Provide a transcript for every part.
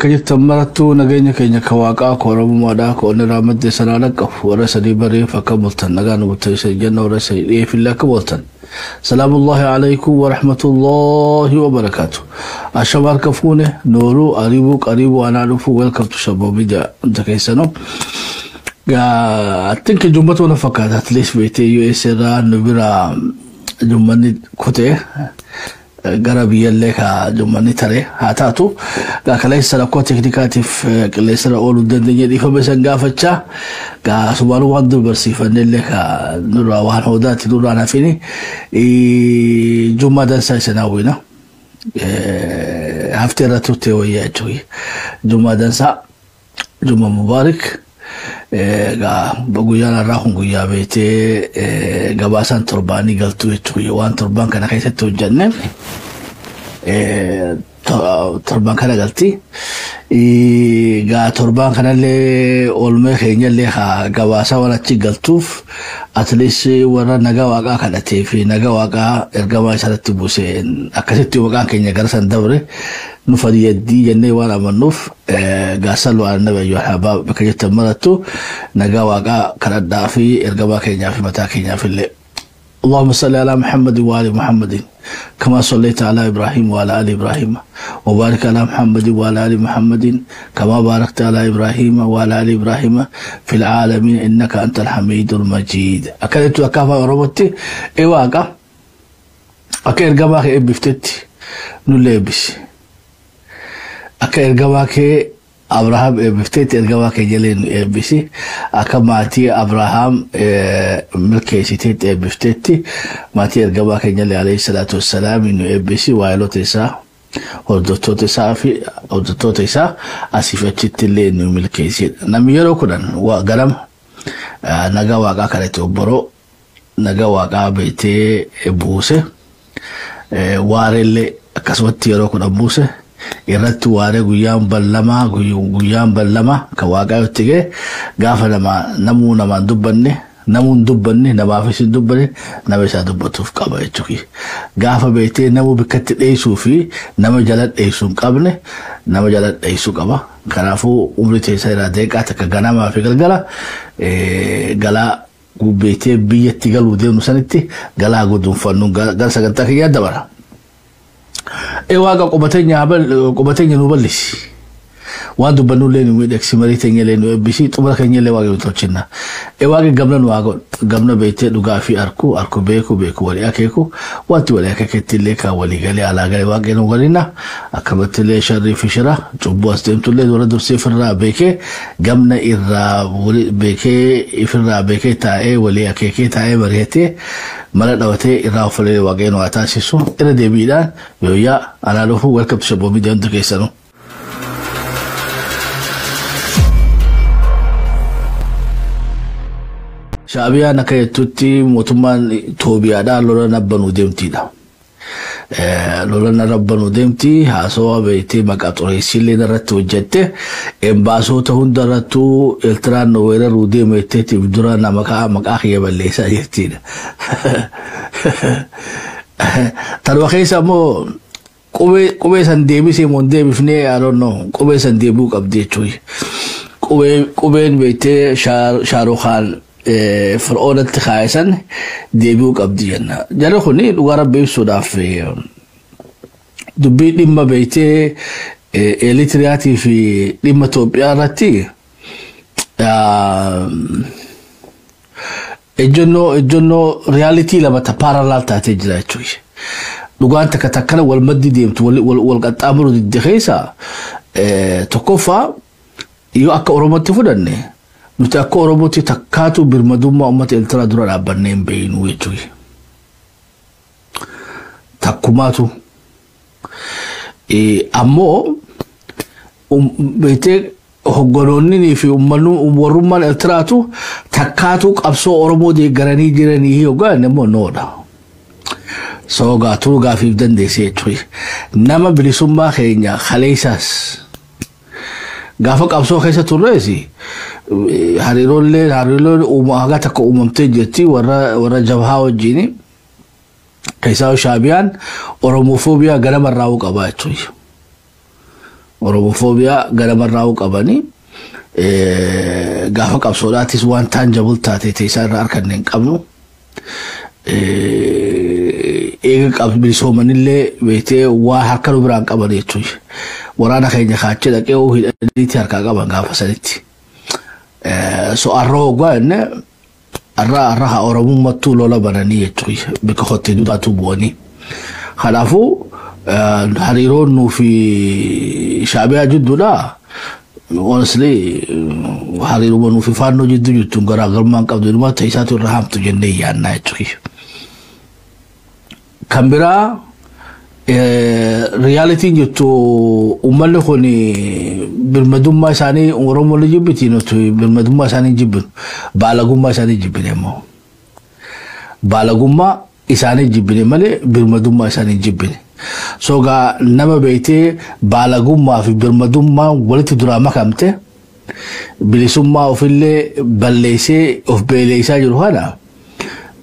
Jirtan marattuu nageenya keenya ka waaqaa ka oromummaadhaa ka onni raamadde sanaa dhaqqabu warra sadii bareef akka bultan nagaan bultan isa jenna warra sadii dhiyeefillee akka bultan. Salaamullahi alaykum wa rahmatullahi wa barakaatu. Ashama harka fuune nooruu ariibuu qariibuu anaa dhufuu, welcome to Shaboo Media hunda keessanuu. I think jummatu na fakkaata, at least beektee US irraa nu bira jummanni kutee gara biyyallee ka jummanni tare haa taatu. Kaleessa rakkoo teeknikaatiif qilleensarra ooluu dandeenye, dhiifama isan gaafachaa. Gaa sumaanuu waan dur barsiifannellee ka nurraa waan hoodaati nurraan hafini, jummaa dansaa isan hawwina. Haftee irra turte wayyaa jechuudha. Jummaa dansaa, jummaa mubaarik. Guyyaan har'aa kun guyyaa beetee gabaasaan torbaanii galtuu jechuudha. Waan torbaan kana keessatti hojjenne torban kana galti. Gaa torbaan kanallee oolmee keenyallee haa gabaasaa waan achi galtuuf, at least warra nagaa waaqaa kadhatee fi nagaa waaqaa ergamaa isaatti buuseen akkasitti maqaan keenya gara san dabre nu fayyaddii jennee waan amannuuf, gaasan waan nabi ayyuhal habaab bakka jettan marattu nagaa waaqaa kadhadhaa fi ergamaa keenyaa fi mataa keenyaaf illee. اللهم صل على محمد وآل محمد كما صليت على إبراهيم وعلى آل إبراهيم، وبارك على محمد وعلى آل محمد كما باركت على إبراهيم وعلى آل إبراهيم في العالمين إنك أنت الحميد المجيد. أكلت أكافا روبوتي إيواقا أكا إرقباك إبفتت نلبس أكا إرقباك Abrahaam eebbifteetti ergamaa keenya illee nu eebbisi. Akka maatii Abrahaam milkeessiteetti eebbifteetti maatii ergamaa keenya illee alayhi salaatu wassalaam nu eebbisi. Waayilota isaa, hordoftoota isaa fi hordoftoota isaa asiif achitti illee nu milkeessi. Namni yeroo 10 ganama nagaa waaqaa kadhate, obboroo nagaa waaqaa beektee buuse, waareellee akkasumatti yeroo 10 buuse, irratti waaree guyyaan ballamaa, guyyaan ballamaa kan waaqaa yoo ta'e, gaafa nama namuu namaan dubbanne, namuu hin dubbanne, namaafis hin dubbanne, nama isaa dubbatuuf qaba jechuudha. Gaafa beektee namuu bikkatti dheessuu fi nama jala dheessuu hin qabne, nama jala dheessuu qaba. Kanaafuu umrii teessaa irraa deeqaa takka ganamaa fi galgala galaa beektee biyyatti galuu deemnu sanitti galaa guduunfannu gara sagantaa keenyaa dabala. Waaqa qubateenya nu bal'isi. Waan dubbannullee nu miidhagsi, marii teenya illee nu eebbisi, xumura keenya illee waaqa nu tolchinna. Waaqa gamna nu haa godhu, gamna beektee dhugaa fi arku, arku beeku, beeku walii akeeku, wanti walii akeeketti illee kan walii galee alaa galee waaqa nu galinna. Akkamatti illee sharrii fi shira cubbuu as deemtu illee dura dursee ifirraa beekee, gamna irraa beekee, ifirraa beekee taa'ee walii akeekee taa'ee mari'atee mala dhabatee irraa uffallee waaqayyoon waa taasisu. Irra deebiidhaan yooyyaa, anaa dhufu, welcome to Shaboo Media hundi keessanuu. Shaabiyaan akka jettutti mootummaan Itoophiyaadhaa lola nabbanuu deemtiidha. Lola narabbanuu deemti, haasawaa beektee maqaa xureessiillee irratti hojjette, embaasota hunda irrattuu Eertiraan nu weeraruu deemu jetteetiif dura nama maqaa kiyya balleessaa jirtiidha. Tanuma keessa immoo qubee san deebisee moo hin deebifnee, I don't know, qubee san deebi'uu qabdi jechuudha. Qubeen beektee Shaarukaan Fir'oonatti kaa'e san deebi'uu qabdi jenna. Jarri kuni dhugaa rabbi ibsuudhaaf dubbii dhimma beektee Eritiriyaatii fi dhimma Itoophiyaa irratti ejjennoo reality lama ta parallel taatee jira jechuudha. Dhugaan takka takkana wal maddi deemtu wal qaxxaamuru didde keessa tokkoffaa, yoo akka Oromootti fudhanne, nuti akka Oromootti takkaatu birmadummaa uummata Eertiraa dura dhaabbannee hin beeknu jechuudha. Takkumaatu. Ammoo beektee hogganoonni fi uummanni warrummaan Eertiraatu takkaatu qabsoo Oromoo deeggaranii jiranii yookaan immoo noodha. Soo gaatuu gaafiif dandeesse jechuudha. Nama bilisummaa keenya kaleessaas gaafa qabsoo keessa turrees hariiroollee hariiroon haga takka uumamtee jirti warra jabhaa wajjin. Keessaa Shaabiyaan Oromofoobiyaa ganamarraa qaba jechuudha. Oromophobia ganamarraa'uu qabanii gaafa qabsoodhaatis waan tangible taate teessaa irraa harkanne hin qabnu. Eega bilisoomanillee beektee waa harka nu biraan qaban jechuudha. Waraana keenya kaachee dhaqee hidhaniitti harkaa qaban gaafa sanitti. So arra hoggaa inni arra arra haa Oromummaattuu lola bananii jechuudha. Bakka hottee duudhaatu bu'anii. Kanaafuu hariiroon nuu fi Shaabiyaa jidduudha. Honestly, hariiruma nuu fi Faannoo jidduu jirtuun garaagarummaa hin qabdu. Inuma isaatu irra hamtu jennee yaannaa jechuudha. Kan biraa, realityn jirtu, uummanni kun birmadummaa isaanii Oromoo jibbiti. Nuti birmadummaa isaanii jibbinu, baalagummaa isaanii jibbine immoo. Baalagummaa isaanii jibbine malee birmadummaa isaanii jibbine. So gaa nama beektee baalagummaa fi birmadummaa walitti duraa makamte, bilisummaa ofillee balleessee of beeleessaa jiru kana,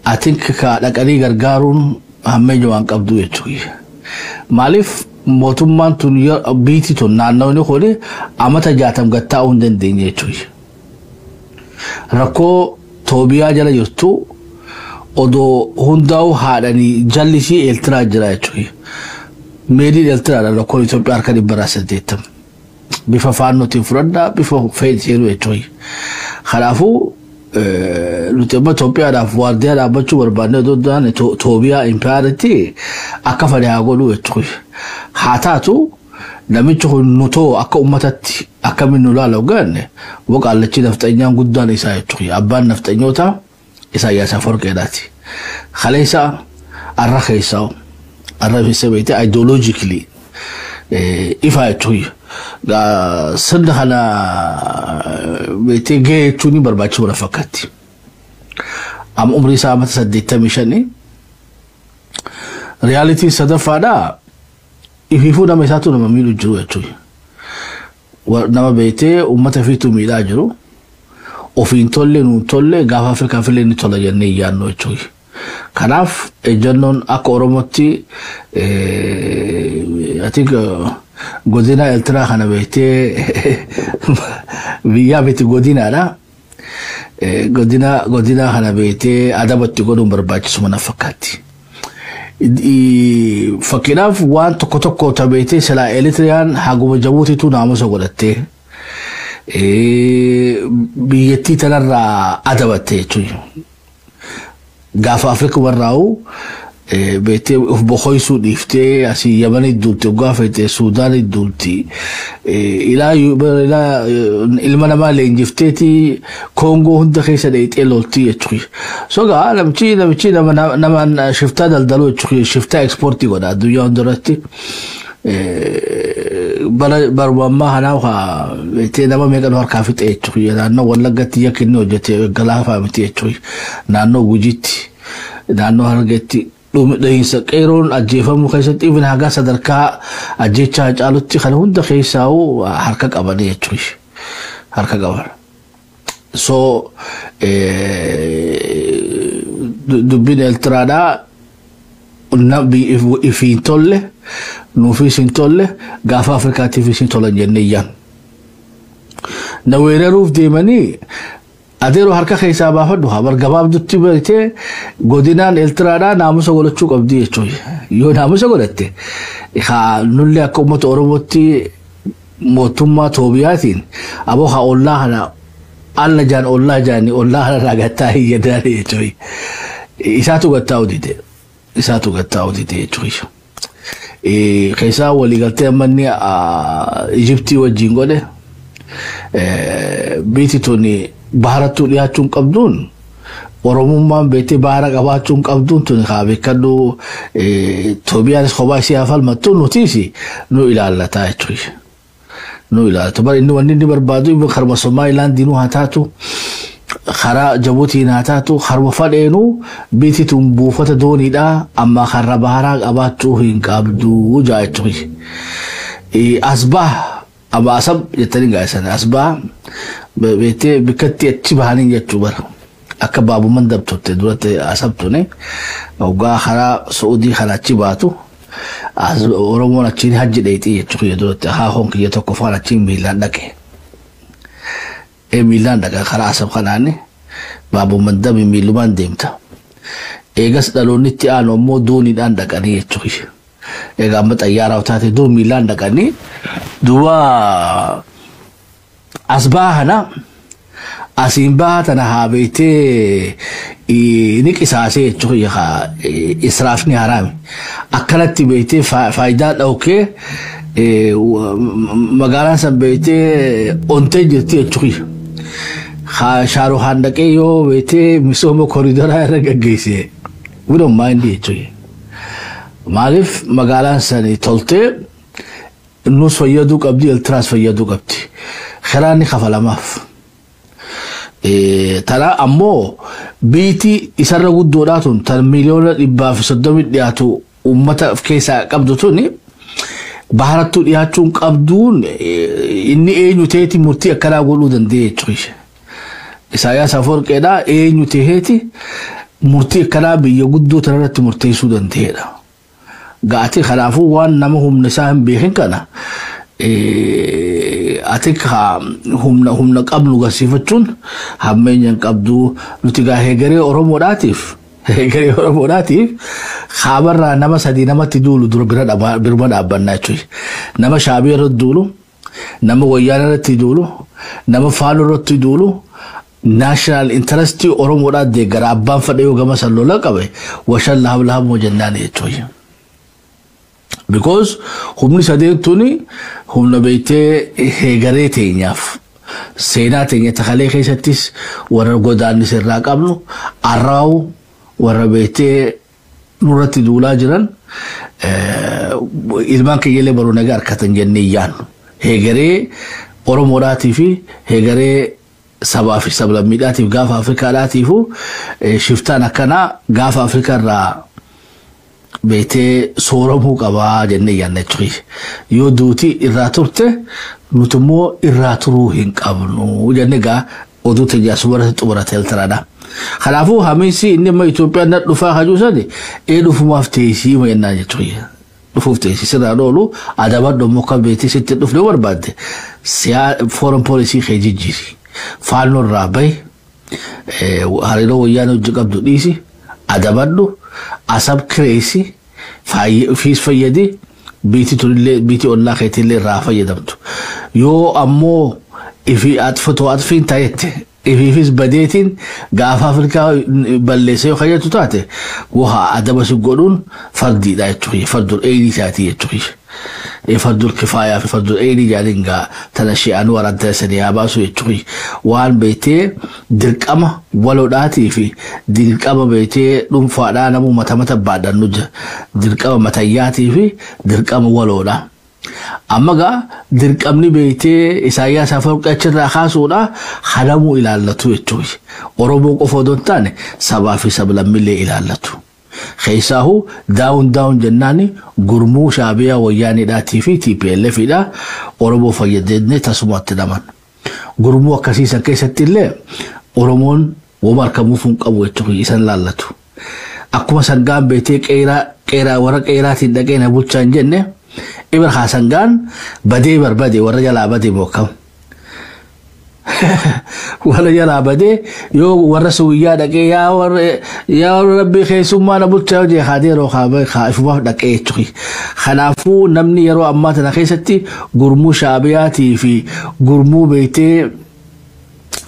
I think ka dhaqanii gargaaruun hammeenya waan qabdu jechuudha. Maaliif mootummaan tun, biitti tun, naannawni kun amata 60 gattaa'uu hin dandeenye jechuudha. Rakkoo Toobiyaa jala jirtu odoo hundaa'u haadhanii jallisii Eeltiraa jira jechuudha. Meediin Eeltiraadha rakkoon Itoophiyaa harka 180. Bifa Faannootiin fudhadhaa, bifa feeteeru jechuudha. Kanaafuu nuti amma Itoophiyaadhaaf waardiyaa dhaabbachuu barbaadne otoo taane, Toobiyaa impaayaritti akka fedhe haa godhu jechuudha. Haa taatu, namichi kun nutoo akka uummatatti akkamiin nu ilaala ganne waqaallachi nafxanyaan guddaan isaa jechuudha. Abbaan nafxanyoota Isaayyaas Afawarqeedhaati. Kaleessa arra keessaa arra keessa beekte ideologically ifa jechuudha. Sirna kana beektee gahee jechuun ni barbaachisuu fakkaatti. Amma umrii isaa amata 85. Realityn sadaffaadhaa, ifiifuu nama isaatu nama miidhu jiru jechuudha. Nama beektee uummata ofiitu miidhaa jiru. Ofiin tolle nuun tolle, gaafa Afrikaaf illee ni tola jennee yaadnu jechuudha. Kanaaf ejjennoon akka Oromootti, I think, godina Eertiraa kana beektee biyyaa miti, godinaadha. Godina kana beektee adabatti godhuun barbaachisu na fakkaatti. Fakkiidhaaf waan tokko tokko tabeetee silaa Eritiriyaan haguma Jabuutiitu naamusa godhattee biyyattii tanarraa adabatte jechuudha. Gaafa Afrika warraa'u beektee of boqoysuu dhiiftee asii Yamanii duulti, waggaa feete Suudaanii duulti. Ilaa ilma namaa leenjifteeti Koongoo hunda keessa dheeyxee lolti jechuudha. So gaa namichi nama shiftaa daldaluu jechuudha. Shiftaa exportii godha addunyaa hundarratti. Bara baruma ammaa kanaa haa beektee nama meeqa nu harkaa fixe jechuudha. Naannoo Wallaggatti yakki inni hojjete galaafaa miti jechuudha. Naannoo Gujiitti, naannoo Harargeetti dhahiinsa qeeroon ajjeefamuu keessatti, even haga sadarkaa ajjechaa caalutti, kana hunda keessaa'u harka qabanii jechuudha. Harka qaban. So dubbiin Eertiraadhaa ifiin tolle nuufis hin tolle, gaafa Afrikaatiifis hin tolan jennee iyyaan. Na weeraruuf deemanii adeeroo harka keessaa baafadhu haa bar gabaabdutti beektee godinaan Eertiraadhaa naamusa godhachuu qabdi jechuudha. Yoo naamusa godhatte, haa nullee akka uummata Oromootti mootummaa Toobiyaatiin aboo haa ollaa kana alla jaan ollaa jaanii ollaa kana irraa gattaa hin jedhaan jechuudha. Isaatu gattaa dide. Isaatu gattaa dide jechuudha. Keessaa waliigaltee amma inni Ijiptii wajjin godhe, biiti tuni baharattuu dhiyaachuu hin qabduun, Oromummaan beektee bahara qabaachuu hin qabduun tuni haa beekadhu, Toobiyaanis kophaa isii haa falmattu, nutiis nu ilaallataa jechuudha. Nu ilaallata. Bara inni wanni inni barbaadu karma Somaalilaandinuu haa taatu, karaa Jabuutiin haa taatu, harma fadheenuu biiti tun buufata dooniidhaa amma karra baharaa qabaachuu hin qabdu jaa jechuudha. Asbaa amma Asab jettanii gaa'esan asbaa beektee bikkatti achi bahanii jechuu bara. Akka baabumman dabtutte duratti Asab tuni hoggaa karaa Su'uudii kana achi baatu. Oromoon achiin hajji dheexii jechuudha duratti haahoon kiyya tokko faan achiin miilaan dhaqe. Miilaan dhaqa karaa Asab kanaani Baabul Mandabi miilumaan deemta. Eegas dhaloonni itti aanu ammoo dooniidhaan dhaqanii jechuudha. Egaa amma xayyaaraa taate dur miilaan dhaqanii duuba as baahana asiin baha tana haa beektee ni qisaasee jechuudha, israafni haraami. Akkanatti beektee faayidaa dhawkee magaalaan san beektee ontee jirti jechuudha. Shaaruhaan dhaqee yoo beektee misooma koriidaraa irra gaggeesse, we don't mind jechuudha. Maaliif magaalaan sani toltee nus fayyaduu qabdi, Eltiraas fayyaduu qabdi. Kiraanni kafalamaaf. Tana ammoo biitii isarra guddoodhaa tun tan 130,000,000 dhiyaatu uummata of keessaa qabdu tuni baharattuu dhiyaachuun qabduun inni eenyu ta'eeti murtii akkanaa godhuu danda'e jechuudha. Isaayyaas Afawarqeedhaa eenyu ta'eeti murtii akkanaa biyya guddoo tanarratti murteessuu danda'edha. Ga'ati kanaafuu waan nama humna isaa hin beekin kana ati humna qabnu garsiifachuun hammeenya hin qabdu. Nuti gaa hegeree Oromoodhaatiif kaabarraa nama sadii namatti duulu dura bira birma dhaabbannaa jechuudha. Nama Shaabii irratti duulu, nama Wayyaan irratti duulu, nama Faanoo irratti duulu, national interest Oromoodhaa deeggara. Abbaan fedhe yoo gama san lola qabe, washan lahab lahab jennaan jechuudha. Because humni sadeen tuni humna beektee heegaree teenyaaf seenaa teenya takalee keessattis warra godaannisa irraa qabnu arraawu warra beektee nurratti duulaa jiran ilmaan keenyallee baruu nagaa harkatan jennee yaannu. Heegaree Oromoodhaatii fi heegaree sabaa fi sablammiidhaatiif gaafa Afrikaadhaatiifu shiftaan akkanaa gaafa Afrikaa irraa beektee sooramuu qabaa jennee yaanna jechuudha. Yoo duuti irraa turte, nuti immoo irraa turuu hin qabnu jennee gaa oduu teenya asumarratti xumurate Eltiraadha. Kanaafuu hamiinsi inni amma Itoophiyaan na dhufaa hajuu sani ee dhufumaaf teessii jennaan jechuudha. Dhufuuf teessii sirraa dhoolu adabadhu immoo kan beektee sitti dhufne barbaadde foreign policy kee jijjiiri. Faannoo irraa bahi, hariiroo Wayyaanee hojii qabdu dhiisi, adabadhu, Asab kireessi, fiis fayyadi, biitii tunillee biitii ollaa keetillee irraa fayyadamtu. Yoo ammoo ifi atfatoo atfiin ta'etti ifiifis badeetiin gaafa Afrikaa balleessee yoo fayyadu taate, wahaa adaba si godhuun fardiidha jechuudha. Fardul eeyii isaatii jechuudha. Fardul kifaayaa fi fardul eeyii jaaliin gaa tana shi'aan waraanta sanii haa baasu jechuudha. Waan beektee dirqama waloodhaatii fi dirqama beektee dhuunfaadhaa namuu mata mata baadhannu jira. Dirqama matayyaatii fi dirqama waloodhaa. Amma gaa dirqamni beektee Isaayyaas Afawarqii achirraa kaasuudha halamuu ilaallatu jechuudha. Oromoo qofa odoo hin taane sabaa fi sablammiillee ilaallatu. Keessaahu down down jennaan gurmuu Shaabiyaa Wayyaaniidhaatii fi TPLFidha Oromoo fayyadamne tasumatti naman. Gurmuu akkasiisan keessatti illee Oromoon wama harkamuuf hin qabu jechuudha isan laallatu. Akkuma sangaan beektee qeeraa warra qeeraatiin dhaqee na bulchaa hin jenne, ibra haa sangaan badee barbade warra jalaa badee mookam. Warra jalaa badee yoo warra suwiyyaa dhaqee yaa warra rabbii keessummaa na bulchaa hojii haadee yeroo haa ifumaaf dhaqee jechuudha. Kanaafuu namni yeroo ammaa tana keessatti gurmuu Shaabiyaatii fi gurmuu beektee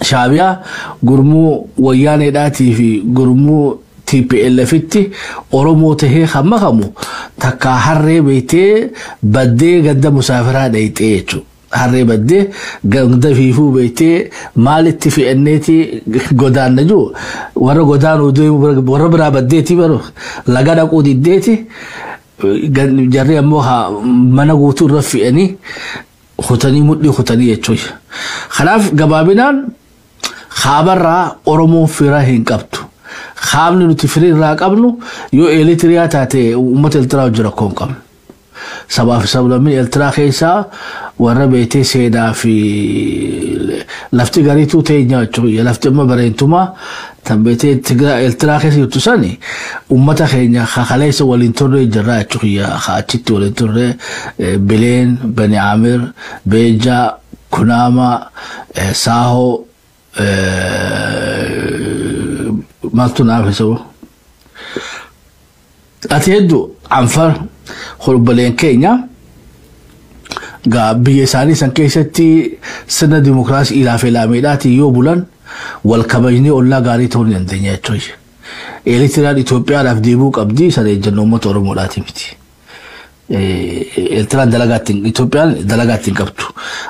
Shaabiyaa, gurmuu Wayyaaneedhaatii fi gurmuu TPLFitti Oromoo tahee kan makamu takka harree beektee baddee ganda musaafiraa dhayxee jechuudha. Harree baddee ganda fiifuu beektee maalitti fe'anneeti godaanna jiru warra godaanuu deemu warra biraa baddeeti baru laga dhaquu diddeeti, jarri ammoo mana guutuu irra fe'anii kutanii mudhii kutanii jechuudha. Kanaaf gabaabinaan kaabarraa Oromoon fira hin qabdu. Qaamni nuti firii irraa qabnu yoo Eelitiriyaa taate uummata Eeltiraa wajjin rakkoo hin qabnu. Sabaa fi sablammiin Eeltiraa keessaa warra beektee seenaa fi Lafti gariituu teenya jechuudha. Lafti amma bareentumaa tan beetee Tigiraa Eertiraa keessa jirtu sani uummata keenya kakaleessa waliin turre jirra jechuudha. Achitti waliin turre Bileen, Bani Amir, Beejaa, Kunaama, Saahoo, maaltu naaf isa. Ati hedduu Anfar holbaleen keenya gaa biyya isaanii san keessatti sirna dimokiraasii ilaa fi ilaameedhaatiin yoo bulan wal kabajnee ollaa gaarii ta'uu ni dandeenya jechuudha. Eertiraan Itoophiyaadhaaf deebi'uu qabdi, sana ejjennoo uummata Oromoodhaati miti. Eertiraan dalagaa ittiin, Itoophiyaan dalagaa ittiin qabdu.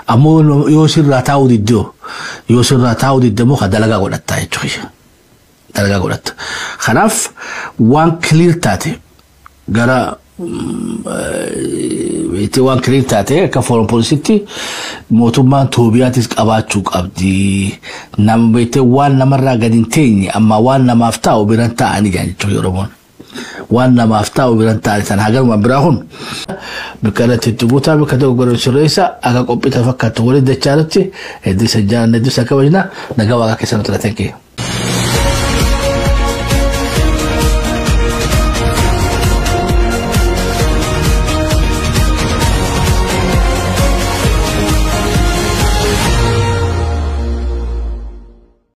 Ammoo yoo sirraa taa'uu diddoo, yoo sirraa taa'uu didde immoo kan dalagaa godhattaa jechuudha. Dalagaa godhatta. Kanaaf waan clear taate gara waan clear taate akka foreign policytti mootummaan Toobiyaatis qabaachuu qabdi. Nama beektee waan namarraa gadi hin teenye amma waan namaaf taa'u biran taa'anii jiran jechuudha Oromoon. Waan namaaf taa'u biran taa'anii sana hagalumaan biraa kun bakka irratti itti guutaa, bakka tokko godhan sirreessa akka qophii fakkaatu waliin dachaanutti hedduu isa jaalanna, hedduu isa kabajna, nagaa Waaqaa keessa nu tura.